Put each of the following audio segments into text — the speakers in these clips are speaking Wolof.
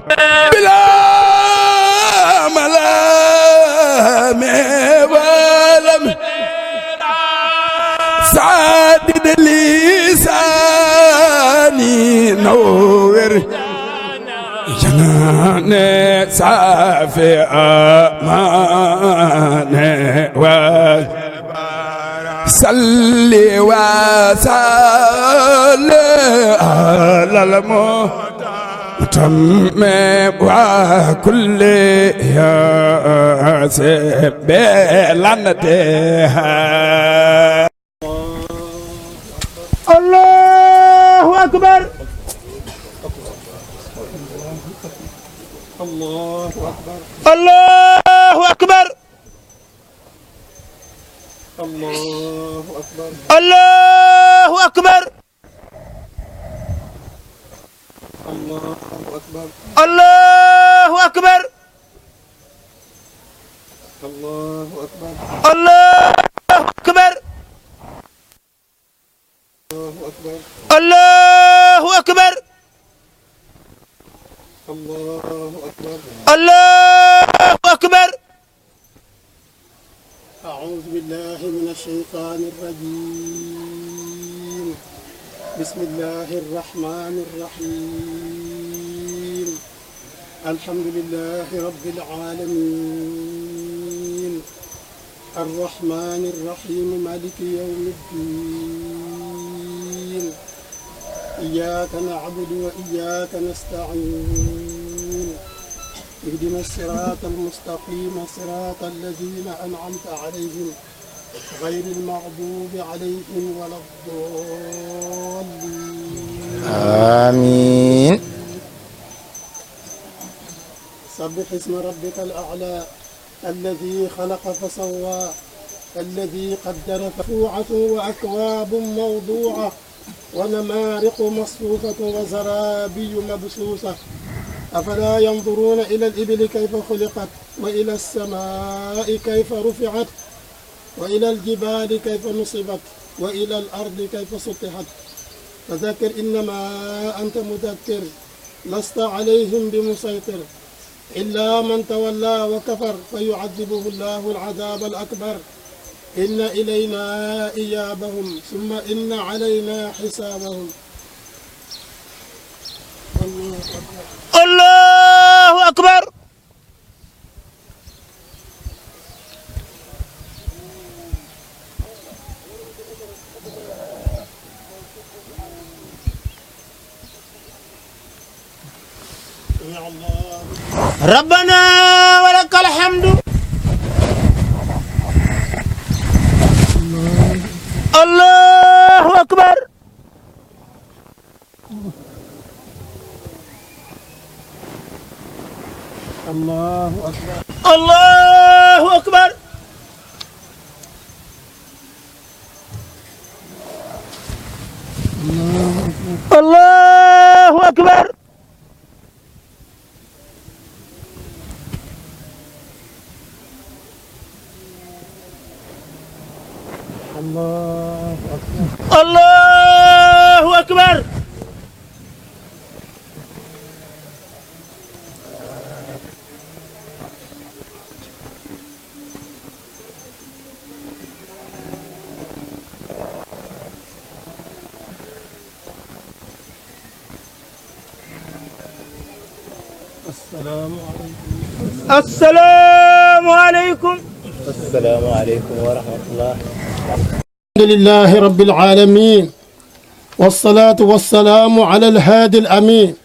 بلا ملام ولم سعدد لساني نور جنان صافي أمان صلي وسلم على المتمم وكل يا بلانتها. الله أكبر. الله أكبر. الله أكبر. الله أكبر. الله أكبر. الله أكبر. الله أكبر. الله أكبر. الله أكبر. الله أكبر. الله أكبر. الله أكبر. أعوذ بالله من الشيطان الرجيم. بسم الله الرحمن الرحيم. الحمد لله رب العالمين الرحمن الرحيم مالك يوم الدين. إياك نعبد وإياك نستعين. اهدنا الصراط المستقيم صراط الذين أنعمت عليهم غير المغضوب عليهم ولا الضالين. آمين. سبح اسم ربك الأعلى الذي خلق فسوى الذي قدر ففوعة وأكواب موضوعة ونمارق مصفوفة وزرابي مبثوثة. أفلا ينظرون إلى الإبل كيف خلقت وإلى السماء كيف رفعت وإلى الجبال كيف نصبت وإلى الأرض كيف سطحت. فذكر إنما أنت مذكر لست عليهم بمسيطر إلا من تولى وكفر فيعذبه الله العذاب الأكبر. إن إلينا إيابهم ثم إن علينا حسابهم. الله أكبر. ربنا ولك الحمد. الله أكبر. الله أكبر. الله أكبر. الله أكبر. الله أكبر. الله أكبر. السلام عليكم. السلام عليكم. السلام عليكم ورحمة الله. الحمد لله رب العالمين والصلاة والسلام على الهادي الأمين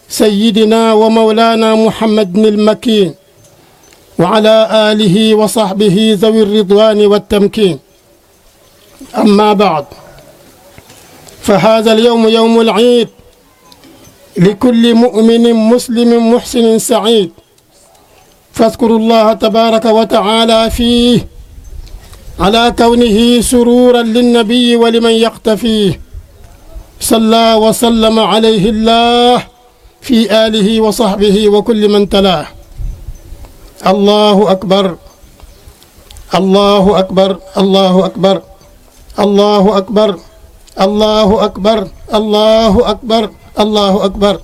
سيدنا ومولانا محمد المكين وعلى آله وصحبه ذوي الرضوان والتمكين. أما بعد، فهذا اليوم يوم العيد لكل مؤمن مسلم محسن سعيد. فاذكروا الله تبارك وتعالى فيه على كونه سرورا للنبي ولمن يقتفيه. صلى وسلم عليه الله في آله وصحبه وكل من تلاه. الله أكبر. الله أكبر. الله أكبر. الله أكبر. الله أكبر. الله أكبر. الله أكبر.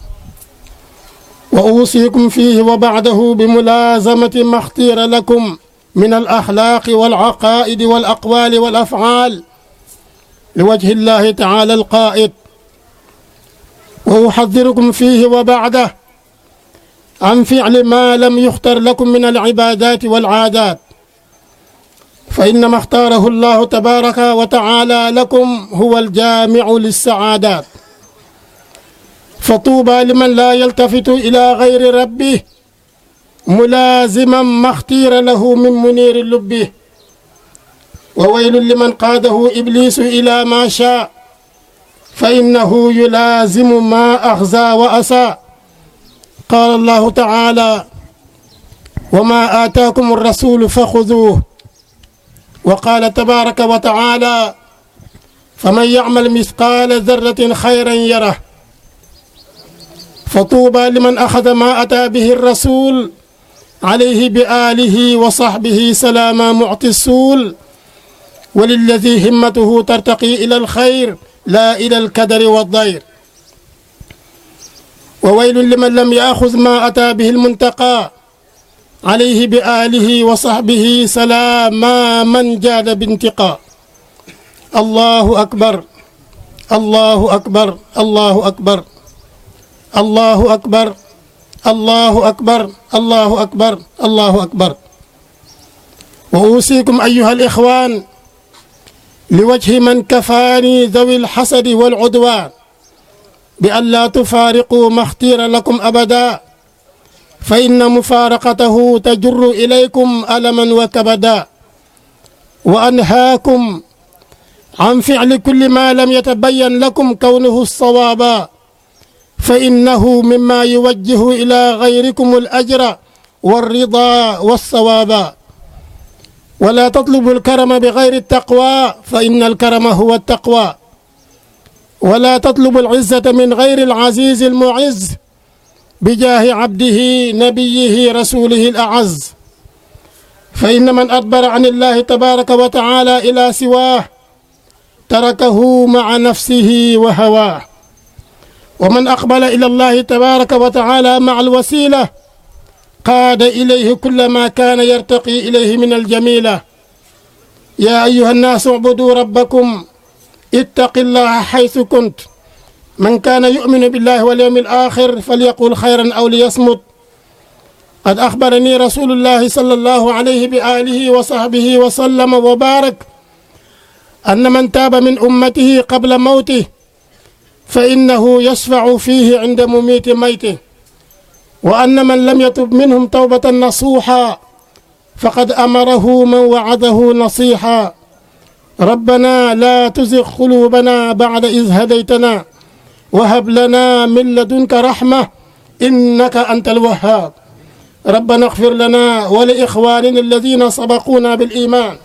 وأوصيكم فيه وبعده بملازمة ما اختير لكم من الأخلاق والعقائد والأقوال والأفعال لوجه الله تعالى القائد. وأحذركم فيه وبعده عن فعل ما لم يختر لكم من العبادات والعادات، فإنما اختاره الله تبارك وتعالى لكم هو الجامع للسعادات. فطوبى لمن لا يلتفت إلى غير ربه ملازما ما اختير له من منير لبه، وويل لمن قاده إبليس إلى ما شاء فإنه يلازم ما أخزى وأسى. قال الله تعالى: وما آتاكم الرسول فخذوه. وقال تبارك وتعالى: فمن يعمل مثقال ذرة خيرا يره. فطوبى لمن أخذ ما أتى به الرسول عليه بآله وصحبه سلام معطي السول، وللذي همته ترتقي إلى الخير لا إلى الكدر والضير. وويل لمن لم يأخذ ما أتى به المنتقى عليه بآله وصحبه سلام من جاد بانتقاء. الله أكبر الله أكبر الله أكبر الله أكبر الله أكبر الله أكبر الله أكبر. وأوصيكم أيها الإخوان لوجه من كفاني ذوي الحسد والعدوان بأن لا تفارقوا ما اختير لكم أبدا، فإن مفارقته تجر إليكم ألما وكبدا. وأنهاكم عن فعل كل ما لم يتبين لكم كونه الصوابا، فإنه مما يوجه إلى غيركم الأجر والرضا والصوابا. ولا تطلبوا الكرم بغير التقوى، فإن الكرم هو التقوى. ولا تطلبوا العزة من غير العزيز المعز بجاه عبده نبيه رسوله الأعز. فإن من أدبر عن الله تبارك وتعالى إلى سواه تركه مع نفسه وهواه، ومن أقبل إلى الله تبارك وتعالى مع الوسيلة قاد إليه كل ما كان يرتقي إليه من الجميلة. يا أيها الناس اعبدوا ربكم اتق الله حيث كنت، من كان يؤمن بالله واليوم الآخر فليقل خيرا أو ليصمت. قد أخبرني رسول الله صلى الله عليه بآله وصحبه وسلم وبارك أن من تاب من أمته قبل موته فإنه يشفع فيه عند مميت ميته، وأن من لم يتب منهم توبة نصوحا فقد أمره من وعده نصيحا. ربنا لا تزغ قلوبنا بعد إذ هديتنا وهب لنا من لدنك رحمة إنك أنت الوهاب. ربنا اغفر لنا ولإخواننا الذين سبقونا بالإيمان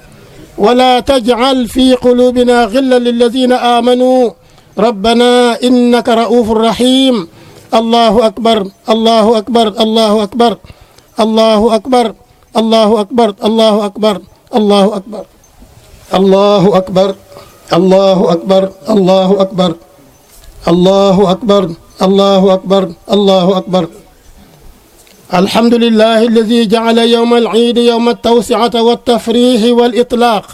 ولا تجعل في قلوبنا غلا للذين آمنوا ربنا إنك رؤوف رحيم. الله أكبر الله أكبر الله أكبر الله أكبر الله أكبر الله أكبر الله أكبر الله أكبر الله أكبر الله أكبر الله أكبر الله أكبر الله أكبر. الحمد لله الذي جعل يوم العيد يوم التوسعة والتفريح والإطلاق،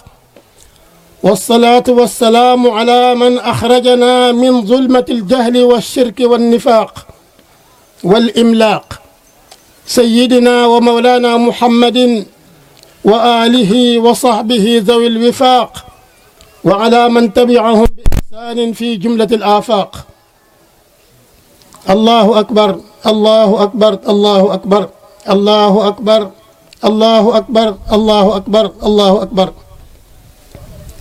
والصلاة والسلام على من أخرجنا من ظلمة الجهل والشرك والنفاق والإملاق، سيدنا ومولانا محمد وآله وصحبه ذوي الوفاق، وعلى من تبعهم بإحسان في جملة الآفاق. الله أكبر الله أكبر الله أكبر الله أكبر الله أكبر الله أكبر الله أكبر.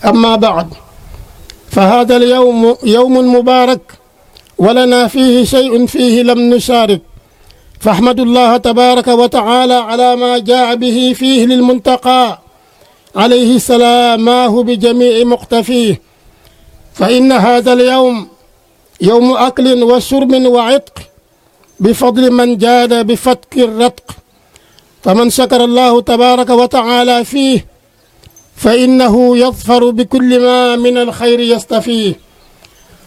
أما بعد، فهذا اليوم يوم مبارك ولنا فيه شيء فيه لم نشارك، فاحمد الله تبارك وتعالى على ما جاء به فيه للمنتقى عليه سلاماه بجميع مقتفيه. فإن هذا اليوم يوم أكل وشرب وعتق بفضل من جاد بفتك الرتق، فمن شكر الله تبارك وتعالى فيه فإنه يظفر بكل ما من الخير يستفيه.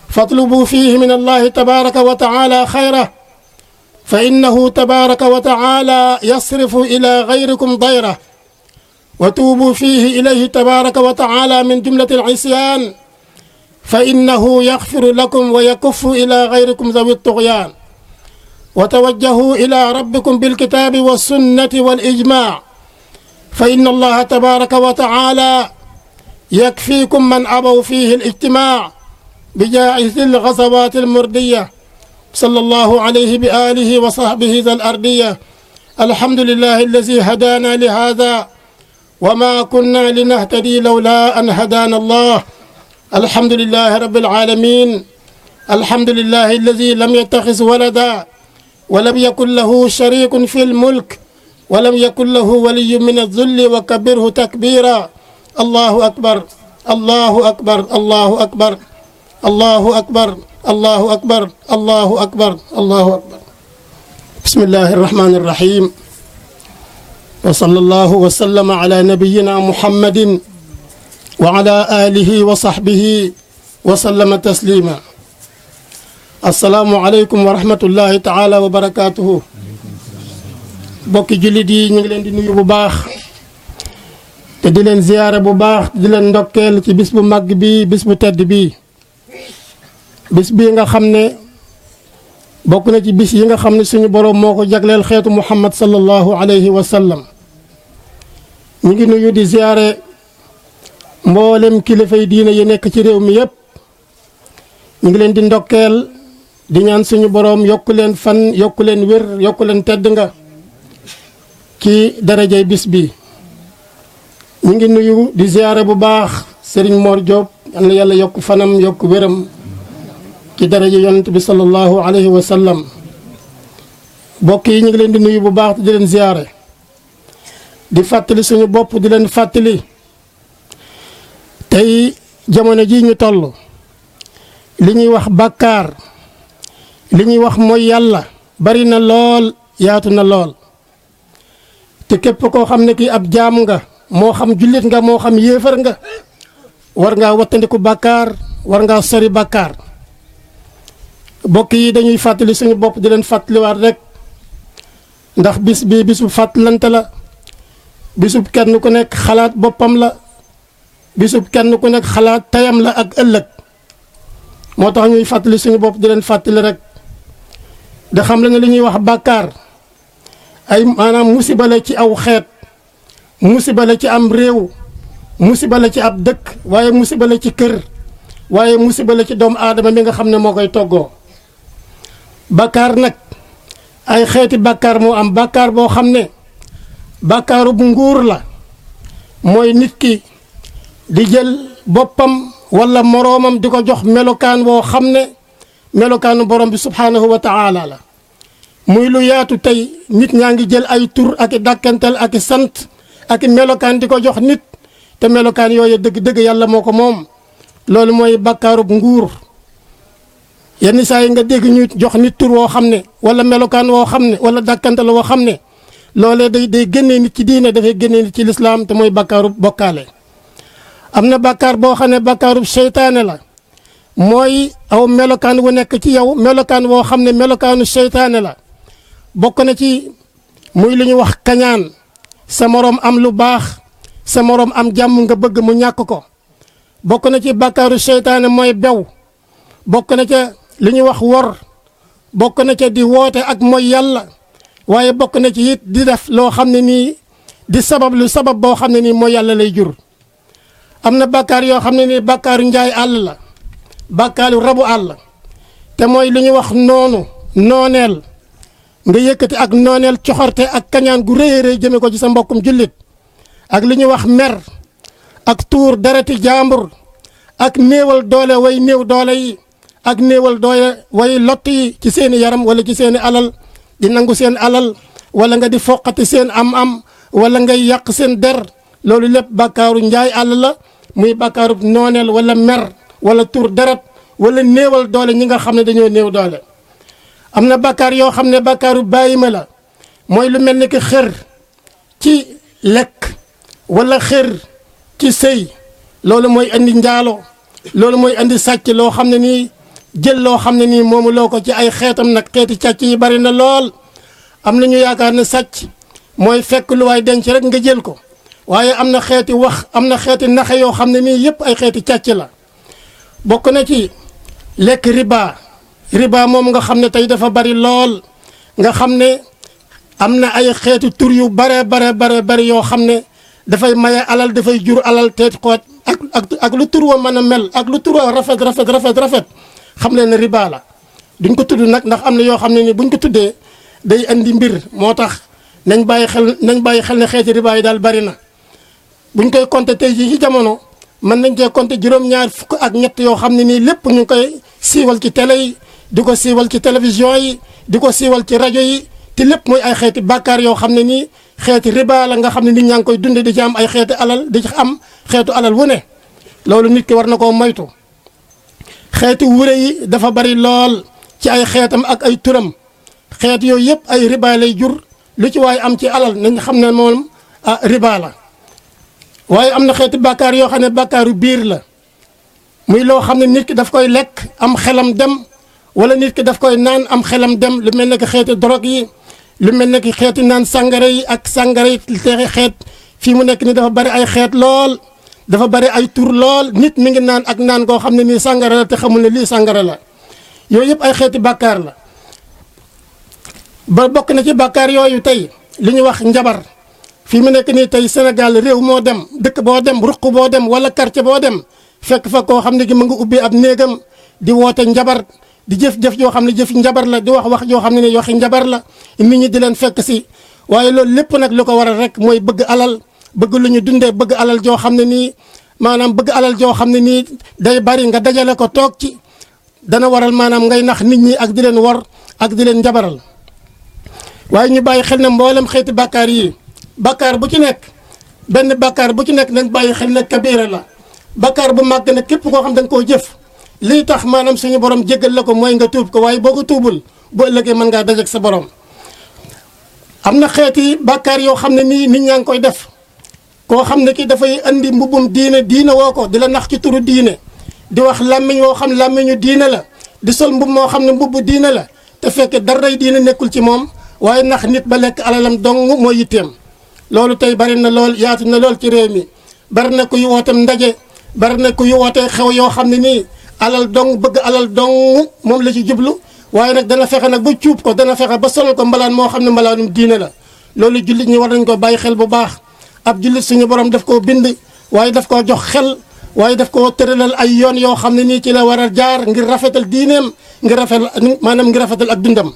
فاطلبوا فيه من الله تبارك وتعالى خيره، فإنه تبارك وتعالى يصرف إلى غيركم ضيره، وتوبوا فيه إليه تبارك وتعالى من جملة العصيان، فإنه يغفر لكم ويكف إلى غيركم ذوي الطغيان. وتوجهوا إلى ربكم بالكتاب والسنة والإجماع، فإن الله تبارك وتعالى يكفيكم من أبوا فيه الاجتماع بجائز الغزوات المردية. صلى الله عليه بآله وصحبه ذا الأردية. الحمد لله الذي هدانا لهذا وما كنا لنهتدي لولا أن هدانا الله. الحمد لله رب العالمين. الحمد لله الذي لم يتخذ ولدا ولم يكن له شريك في الملك ولم يكن له ولي من الذل وكبره تكبيرا. الله أكبر الله أكبر الله أكبر الله أكبر الله أكبر الله أكبر الله أكبر. بسم الله الرحمن الرحيم، وصلى الله وسلم على نبينا محمد وعلى آله وصحبه وسلم تسليما. السلام عليكم ورحمة الله تعالى وبركاته. bokki jullit yi ñu ngi leen di nuyu bu baax te di leen ziyaare bu baax di leen ndokkeel ci bis bu màgg bi, bis bu tedd bi, bis bii nga xam ne bokk na ci bis yi nga xam ne suñu boroom moo ko jagleel xeetu muhammad sallallahu alayhi wa sallam. ñu ngi nuyu di ziyaare mboolem kilifay diina yi nekk ci réew mi yépp. ñu ngi leen di ndokkeel di ñaan suñu boroom yokku leen fan, yokku leen wér, yokku leen tedd nga ci darajay bis bi. ñu ngi nuyu di ziyaare bu baax Serigne Mor Diop, yal na yàlla yokk fanam, yokk wéram ci daraja yonent bi sallallahu alayhi wa sallam. bokk yi ñu ngi leen di nuyu bu baax di leen ziyaare, di fàttali suñu bopp, di leen fàttali tey jamono ji ñu toll li ñuy wax bàkkaar, li ñuy wax mooy yàlla bari na lool, yaatu na lool. te képp koo xam ne kii ab jaam nga, moo xam jullit nga moo xam yéefar nga, war ngaa wattandiku bàkkaar, war ngaa sori bàkkaar. bokk yi dañuy fàttali suñu bopp di leen fàttaliwaat rek, ndax bis bi bisu fàttalante la, bisub kenn ku nekk xalaat boppam la, bisub kenn ku nekk xalaat tayam la ak ëllëg. moo tax ñuy fàttali suñu bopp di leen fàttali rek da xam la ne li ñuy wax bàkkaar ay maanaam musiba la ci aw xeet, musiba la ci am réew, musiba la ci ab dëkk, waaye musiba la ci kër, waaye musiba la ci doomu aadama mi nga xam ne moo koy toggoo. bàkkaar nag ay xeeti bàkkaar moo am. bàkkaar boo xam ne bàkkaaru bu nguur la, mooy nit ki di jël boppam walla moroomam di ko jox melokaan boo xam ne melokaanu borom bi subhaanahu wa taala la. muy lu yaatu tey nit ñaa ngi jël ay tur ak i dàkkantal ak i sant ak i melokaan di ko jox nit, te melokaan yooyu dëgg-dëgg yàlla moo ko moom. loolu mooy bàkkaarub nguur. yenn saa yi nga dégg ñu jox nit tur woo xam ne wala melokaan woo xam ne wala dàkkantal woo xam ne loolee day génnee nit ci diine, dafay génnee nit ci lislaam, te mooy bàkkaarub bokkaale. am na bàkkaar boo xam ne bàkkaarub seytaane la, mooy aw melokaan wu nekk ci yow, melokaan woo xam ne melokaanu seytaane la. bokk na ci muy li ñu wax kañaan, sa moroom am lu baax, sa moroom am jàmm nga bëgg mu ñàkk ko. bokk na ci bàkkaaru seytaane mooy bew. bokk na ca li ñuy wax wor. bokk na ca di woote ak mooy yàlla, waaye bokk na ci it di def loo xam ne nii di sabab boo xam ne nii mooy yàlla lay jur. am na bàkkaar yoo xam ne nii bàkkaaru njaay àll la, bàkkaaru rabu àll, te mooy li ñuy wax nooneel. nga yëkkati ak nooneel, coxorte ak kañaan gu rëy a rëy jëme ko ci sa mbokkum jullit. ak li ñuy wax mer, ak tuur dereti jàmbur, ak néewal doole way néew doole yi, ak néewal doole way lott yi ci seeni yaram wala ci seeni alal, di nangu seen alal wala nga di foqati seen am-am wala ngay yàq seen der. loolu lépp bàkkaaru njaay àll la, muy bàkkaaru nooneel wala mer wala tuur deret wala néewal doole ñi nga xam ne dañoo néew doole. am na bàkkaar yoo xam ne bàkkaaru bàyyima la, mooy lu mel ni ki xër ci lekk wala xër ci sëy. loolu mooy andi njaalo, loolu mooy andi sàcc loo xam ne nii jël loo xam ne nii moomu loo ko ci ay xeetam nag xeeti càcc yi bari na lool am na ñu yaakaar ne sàcc mooy fekk lu waay denc rek nga jël ko waaye am na xeeti wax am na xeeti naxe yoo xam ne nii yëpp ay xeeti càcc la bokk na ci lekk riba moom nga xam ne tey dafa bari lool nga xam ne am na ay xeeti tur yu bare bari yoo xam ne dafay maye alal dafay jur alal te xoot ak lu tur wa mën a mel ak lu tur wa rafet xam leen ne riba la duñ ko tudd nag ndax am na yoo xam ne ni buñ ko tuddee day andi mbir moo tax nañ bàyyi xel ne xeeti riba yi daal bari na buñ koy compter tey jii ci jamono mën nañ cee compter juróom-ñaar fukk ak ñett yoo xam ne nii lépp ñu ngi koy siiwal ci télé yi di ko siiwal ci télévision yi di ko siiwal ci rajo yi te lépp mooy ay xeeti bàkkaar yoo xam ne nii xeeti riba la nga xam ne nit ñaa ngi koy dunde di ci am ay xeeti alal di ci am xeetu alal wu ne loolu nit ki war na koo moytu xeeti wure yi dafa bari lool ci ay xeetam ak ay turam xeet yooyu yëpp ay riba lay jur lu ci waaye am ci alal nañ xam ne moom riba la waaye am na xeeti bàkkaar yoo xam ne bàkkaaru biir la muy loo xam ne nit ki daf koy lekk am xelam dem wala nit ki daf koy naan am xelam dem lu mel ne que xeeti drogue yi lu mel ne que xeeti naan sàngara yi ak sàngara yi te xeet fii mu nekk ni dafa bari ay xeet lool dafa bari ay tur lool nit mi ngi naan ak naan koo xam ne nii sàngara la te xamul ne lii sàngara la yooyu yëpp ay xeeti bàkkaar la ba bokk na ci bàkkaar yooyu tey li ñuy wax njabar fii mu nekk nii tey Sénégal réew moo dem dëkk boo dem ruq boo dem wala quartier boo dem fekk fa koo xam ne gi mu ngi ubbi ab néegam di woote njabar di jëf-jëf yoo xam ne jëf njabar la di wax yoo xam ne ni waxi njabar la nit ñi di leen fekk si waaye loolu lépp nag lu ko waral rek mooy bëgg alal bëgg lu ñu dundee bëgg alal joo xam ne nii maanaam bëgg alal joo xam ne nii day bari nga dajale ko toog ci dana waral maanaam ngay nax nit ñi ak di leen wor ak di leen njabaral waaye ñu bàyyi xel ne mboolem xeeti bàkkaar yi bàkkaar bu ci nekk benn bàkkaar bu ci nekk nañ bàyyi xel ne kabira la bàkkaar bu màgg nag képp koo xam da nga koo jëf lii tax maanaam suñu borom jéggal la ko mooy nga tuub ko waaye boo ko tuubul bu ëllëgee mën ngaa dajeek sa borom am na xeeti bàkkaar yoo xam ne nii nit ñaa ngi koy def koo xam ne ki dafay andi mbubum diine woo ko di la nax ci turu diine di wax làmmiñ woo xam làmmiñu diine la di sol mbub moo xam ne mbubbu diine la te fekk daray diine nekkul ci moom waaye nax nit ba lekk alalam dong mooy yitteem loolu tey bari na lool yaatu na lool ci réew mi bari na ku yu wooteem ndaje bari na ku yu wootee xew yoo xam ne nii alal dong bëgg alal dong moom la ci jublu waaye nag dana fexe nag ba cuub ko dana fexe ba solal ko mbalaan moo xam ne mbalaanum diine la loolu jullit ñi war nañ ko bàyyi xel bu baax ab jullit suñu borom daf koo bind waaye daf koo jox xel waaye daf koo tëralal ay yoon yoo xam ne nii ci la war a jaar ngir rafetal diineem ngir rafetal ak dundam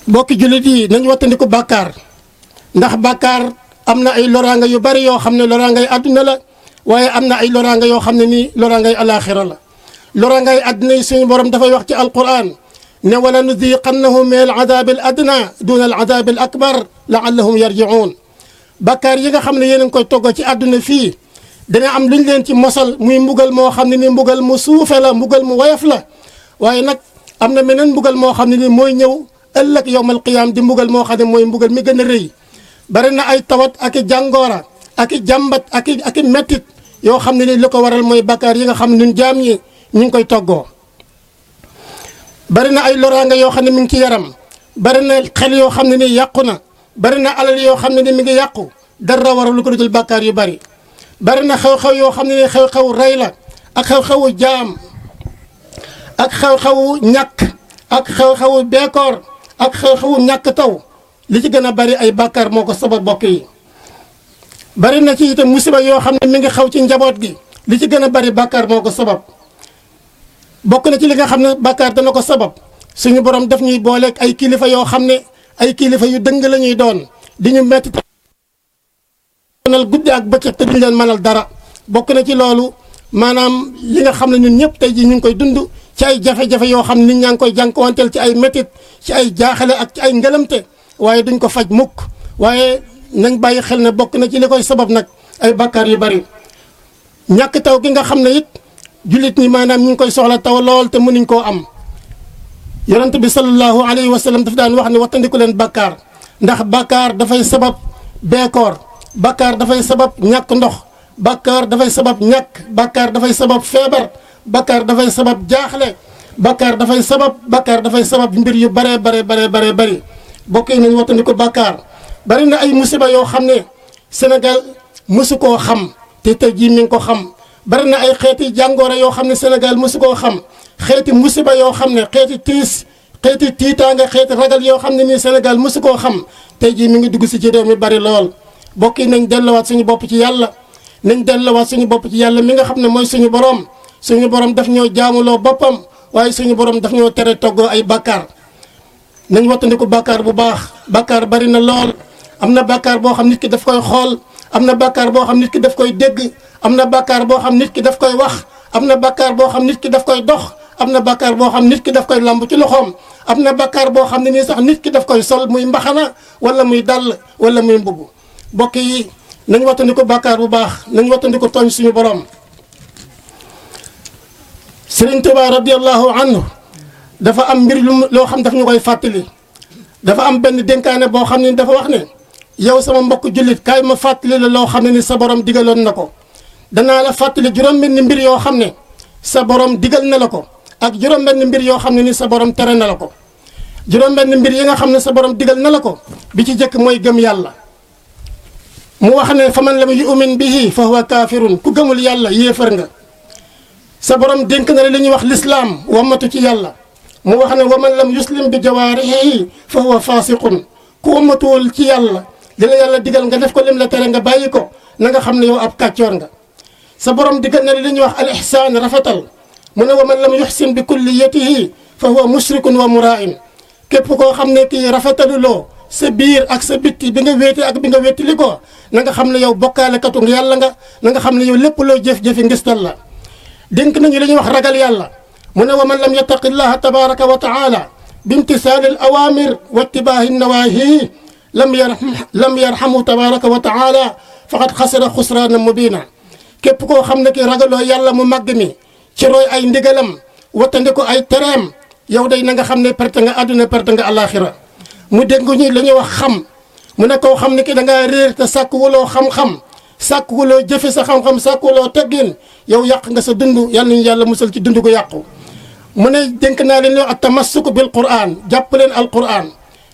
bokki jullit yi nañ wattandiku bàkkaar ndax bàkkaar am na ay loraanga yu bari yoo xam ne loraangay àdduna la waaye am na ay loraanga yoo xam ne nii loraangay alaaxira la loraangay àdduna yi suñu borom dafay wax ci alquran ne wala nudiqannahum min al adabi al adna duna al adabi al akbar laallahum yarjiun bàkkaar yi nga xam ne yéen a ngi koy togg ci àdduna fii dana am luñ leen ci mosal muy mbugal moo xam ne ni mbugal mu suufe la mbugal mu woyof la waaye nag am na meneen mbugal moo xam ne ni mooy ñëw ëllëg yowmal qiyaam di mbugal moo xam ne mooy mbugal mi gën a rëy bari na ay tawat ak i jàngoora ak i jàmbat ak i mettit yoo xam ne ni li ko waral mooy bàkkaar yi nga xam ne ñun jaam ñi ñu ngi koy toggoo bari na ay loraanga yoo xam ne mi ngi ci yaram bari na xel yoo xam ne ni yàqu na bari na alal yoo xam ne ni mi ngi yàqu dara waral lu ko dul bàkkaar yu bari bari na xew-xew yoo xam ne ni xew-xew rey la ak xew-xewu jaam ak xew-xewu ñàkk ak xew-xewu beekoor ak xew-xewu ñàkk taw li ci gën a bari ay bàkkaar moo ko sabab bokk yi bari na ci itam musiba yoo xam ne mi ngi xew ci njaboot gi li ci gën a bari bàkkaar moo ko sabab bokk na ci li nga xam ne bàkkaar dana ko sabab suñu borom daf ñuy booleeg ay kilifa yoo xam ne ay kilifa yu dëng la ñuy doon di ñu metti nal guddi ak bëccëg te duñ leen mënal dara bokk na ci loolu maanaam li nga xam ne ñun ñëpp tey jii ñu ngi koy dund ci ay jafe-jafe yoo xam ne nit ñaa ngi koy jànkuwanteel ci ay métit ci ay jaaxale ak ci ay ngëlamte waaye duñ ko faj mukk waaye nañ bàyyi xel ne bokk na ci li koy sabab nag ay bàkkaar yu bari ñàkk taw gi nga xam ne it jullit ñi maanaam ñu ngi koy soxla taw lool te mënuñ koo am yonent bi sallallahu alayhi wa sallam daf daan wax ne wattandiku leen bàkkaar ndax bàkkaar dafay sabab beekoor bàkkaar dafay sabab ñàkk ndox bàkkaar dafay sabab ñàkk bàkkaar dafay sabab feebar bakkaar dafay sabab jaaxle bakkaar dafay sabab mbir yu bare bëri bokk yi nañ wattandiku bakkaar bari na ay musiba yoo xam ne Sénégal mësu koo xam te tey jii mi ngi ko xam bari na ay xeeti jàngooro yoo xam ne Sénégal mësu koo xam xeeti musiba yoo xam ne xeeti tiis xeeti tiitaanga xeeti ragal yoo xam ne nii Sénégal mësu koo xam tey jii mi ngi dugg si ci réew mi bari lool bokk yi nañ delluwaat suñu bopp ci yàlla nañ delluwaat suñu bopp ci yàlla mi nga xam ne mooy suñu borom daf ñoo jaamuloo boppam waaye suñu borom daf ñoo tere toggoo ay bakkaar nañ wattandiku bakkaar bu baax bakkaar bari na lool am na bakkaar boo xam nit ki daf koy xool am na bakkaar boo xam nit ki daf koy dégg am na bakkaar boo xam nit ki daf koy wax am na bakkaar boo xam nit ki daf koy dox am na bakkaar boo xam nit ki daf koy lamb ci loxoom am na bakkaar boo xam ne nii sax nit ki daf koy sol muy mbaxana wala muy dàll wala muy mbubb bokk yi nañ wattandiku bakkaar bu baax nañ wattandiku tooñ suñu borom. Sëriñ Tuubaa radiyallahu anhu dafa am mbir loo xam daf ñu koy fàttali dafa am benn dénkaane boo xam ne dafa wax ne yow sama mbokk jullit kaay ma fàttali la loo xam ne ni sa borom digaloon na ko danaa la fàttali juróom-benn mbir yoo xam ne sa borom digal na la ko ak juróom-benn mbir yoo xam ne ni sa borom tere na la ko juróom-benn mbir yi nga xam ne sa borom digal na la ko bi ci jëkk mooy gëm yàlla mu wax ne fa man lam yu'min bihi fa huwa kaafirun ku gëmul yàlla yéefar nga sa borom dénk na la li ñuy wax lislaam wamatu ci yàlla mu wax ne wa man lam yuslim bi jawaarihi fa huwa fasiqun ku wamatuwul ci yàlla li la yàlla digal nga def ko lim la tere nga bàyyi ko na nga xam ne yow ab kàccoor nga sa borom digal na li ñuy wax al ihsaan rafetal mu ne wa man lam yuhsin bi kulliyatihi fa huwa mushrikun wa muraa'in képp koo xam ne kii rafetaluloo sa biir ak sa bitti bi nga wéete ak bi nga wéttili ko na nga xam ne yow bokkaalekatu yàlla nga na nga xam ne yow lépp loo jëf-jëfi ngistal la dénk nañu li ñuy wax ragal yàlla mu ne wa man lam yattaqi llaha tabaraka wa taala bi imtisaali al awamir wa ittibaahi nawahi lam yarhamu tabaraka wa taala faqad xasira xusraana mubina képp koo xam ne ki ragaloo yàlla mu màgg mi ci roy ay ndigalam wattandi ko ay tereem yow day na nga xam ne perte nga àdduna perte nga alaxira mu dégg ñu la ñuy wax xam mu ne koo xam ne ki da ngaa réer te sàkk wuloo xam-xam sàkk wuloo jëfe sa xam-xam sàkk wuloo teggin yow yàq nga sa dund yàlla nañu yàlla musal ci dund gu yàqu mu ne dénk naa leen ak tamassuk bil quran jàpp leen al quran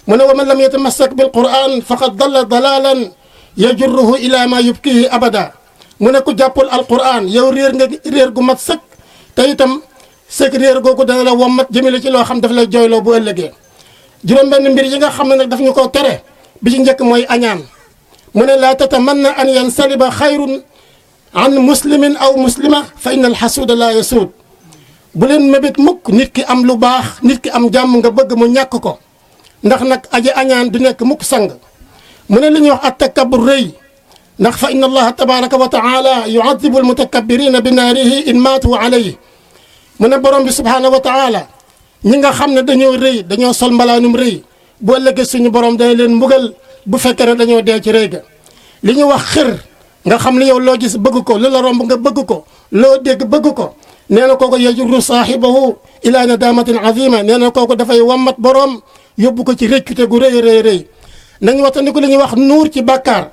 mu ne wa man lam yatamassak bil quran faqad dalla dalalan yajurruhu ila ma yubkihi abada mu ne ku jàppul al quran yow réer nga réer gu mat sëkk te itam sëkk réer googu dana la wommat jëmale ci loo xam daf lay jooyloo bu ëllëgee juróom-benn mbir yi nga xam ne nag daf ñu koo tere bi ci njëkk mooy añaan mu ne laa tatamanna an yansaliba xayrun an muslimin aw muslima fa inna alxasuuda laa yasuud bu leen mébét mukk nit ki am lu baax nit ki am jàmm nga bëgg mu ñàkk ko ndax nag aji añaan du nekk mukk sang mu ne li ñuy wax at takabbur rëy ndax fa inna allaha tabaraka wa taala yuadibu almutakabbirina bi naarihi in maatu alayhi mu ne borom bi subhanahu wa taala ñi nga xam ne dañoo rëy dañoo sol mbalaanum rëy bu ëllëgee suñu borom dana leen mbugal bu fekkee ne dañoo dee ci rëy ga li ñu wax xër nga xam ne yow loo gis bëgg ko lu la romb nga bëgg ko loo dégg bëgg ko nee na kooku yajurru saahibahu ila nadamatin azima nee na kooku dafay wammat borom yóbbu ko ci réccute gu rëy rëy rëy nañ wattandiku li ñuy wax nuur ci bàkkaar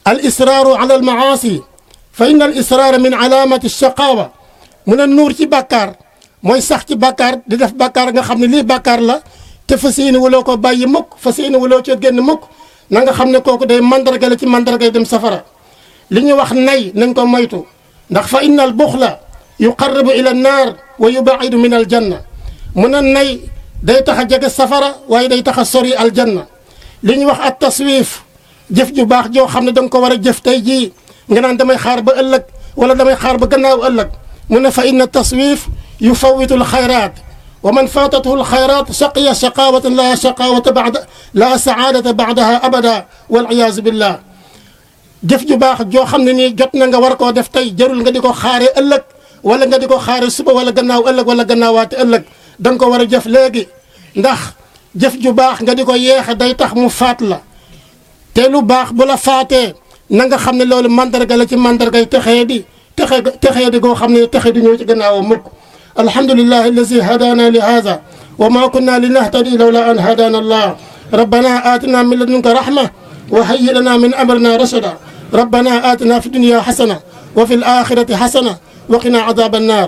al israaru ala al maasi fa inna al israara min alaamati shaqaawa mu ne nuur ci bàkkaar mooy sax ci bàkkaar di def bàkkaar nga xam ne lii bàkkaar la te fas yéene wuloo ko bàyyi mukk fas yéene wuloo coo génn mukk na nga xam ne kooku day mandarga la ci mandargay dem safara li ñuy wax nay nañ ko moytu ndax fa inna al buxla yuqarribu ila annaar wa yubaidu min al janna mu ne nay day tax a jege safara waaye day tax a sori aljanna li ñuy wax at taswif jëf ju baax joo xam ne da nga ko war a jëf tey jii nga naan damay xaar ba ëllëg wala damay xaar ba gannaaw ëllëg mu ne fa inna taswif yufawitu alxayrat wa man fatathu alxayrat shaqiya shaqawatan la shaqawata bada la saadata badaha abada waliyaazu billah jëf ju baax joo xam ne nii jot na nga war koo def tey jarul nga di ko xaare ëllëg wala nga di ko xaare suba wala gannaaw ëllëg wala gannaawaate ëllëg da nga ko war a jëf léegi ndax jëf ju baax nga di ko yeexe day tax mu faat la te lu baax bu la faatee na nga xam ne loolu mandarga la ci mandargay texee di goo xam ne texe di ñëw ci gannaawam mukk alhamdulillahi allazi hadana li hada wa ma kunna linahtadi lawla an hadana allah rabbana atina min ladunka rahma wa hayyi lana min amrina rashada rabbana atina fi dunya hasana wa fi al akhirati hasana wa qina adhab an nar